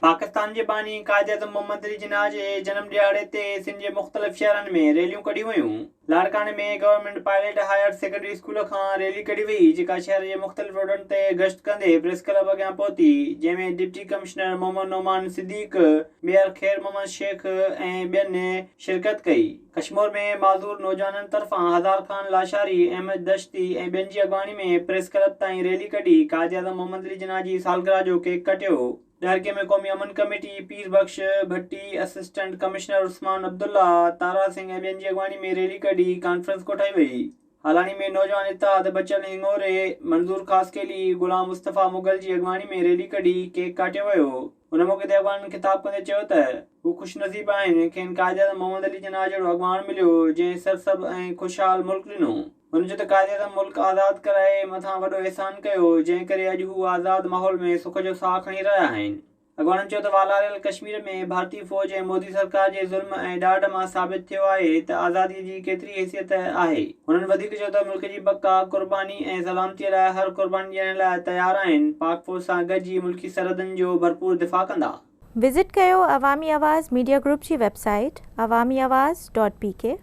پاڪستان جي باني قائداعظم محمد علي جناح جي جنم ڏهاڙي تي سنڌ جي مختلف شهرن ۾ ريليون ڪڍيون ويون. لاڙڪاڻي ۾ government pilot higher secondary school کان ريلي ڪڍي وئي جيڪا شهر جي مختلف روڊن تي گشت ڪندي پريس ڪلب اڳيان پهتي جنهن ۾ deputy commissioner Muhammad Noman Siddique, mayor Khair Muhammad Shaikh ۽ ٻين شرڪت ڪئي. ڪشمور ۾ معذور نوجوانن طرفان هزار خان لاشاري، احمد دشتي ۽ ٻين جي اڳواڻي ۾ پريس ڪلب تائين ريلي ڪڍي قائداعظم محمد علي جناح جي سالگرهه جو ڪيڪ ڪٽيو. ڏهرڪي ۾ قومي امن committee Pir Bakhsh Bhatti, assistant commissioner Usman Abdullah, Tara Singh ۽ ٻين جي اڳواڻي ۾ ريلي ڪڍي ڪانفرنس ڪوٺائي وئي. هالاڻي ۾ نوجوان اتحاد بچل هڱوري، منظور خاصخيلي، غلام مصطفيٰ مغل جي اڳواڻي ۾ ريلي ڪڍي ڪيڪ ڪاٽيو ويو. ان موقعي تي اڳواڻن خطاب ڪندي چيو ته هو خوش نصيب آهن کين قائداعظم محمد علي جناح جهڙو اڳواڻ مليو جنهن سرسبز ۽ خوشحال ملڪ ڏنو. هن چيو ته قائداعظم ملڪ آزاد ڪرائي مٿان وڏو احسان ڪيو، جنهن ڪري اڄ هو آزاد ماحول ۾ سک جو ساهه کڻي رهيا آهن. اڳواڻن چيو ته والاريل ڪشمير ۾ ڀارتي فوج ۽ مودي سرڪار جي ظلم ۽ ڏاڍ مان ثابت ٿيو آهي ته آزادي جي ڪيتري حيثيت آهي. هنن وڌيڪ چيو ته ملڪ جي بقا، قرباني ۽ سلامتي لاء هر قرباني ڏيڻ لاء تيار آهن، پاڪ فوج سان گڏجي ملڪي سرحدن جو ڀرپور دفاع ڪندا. وزٽ ڪيو عوامي آواز ميڊيا گروپ جي website Awami Awaz dot P K.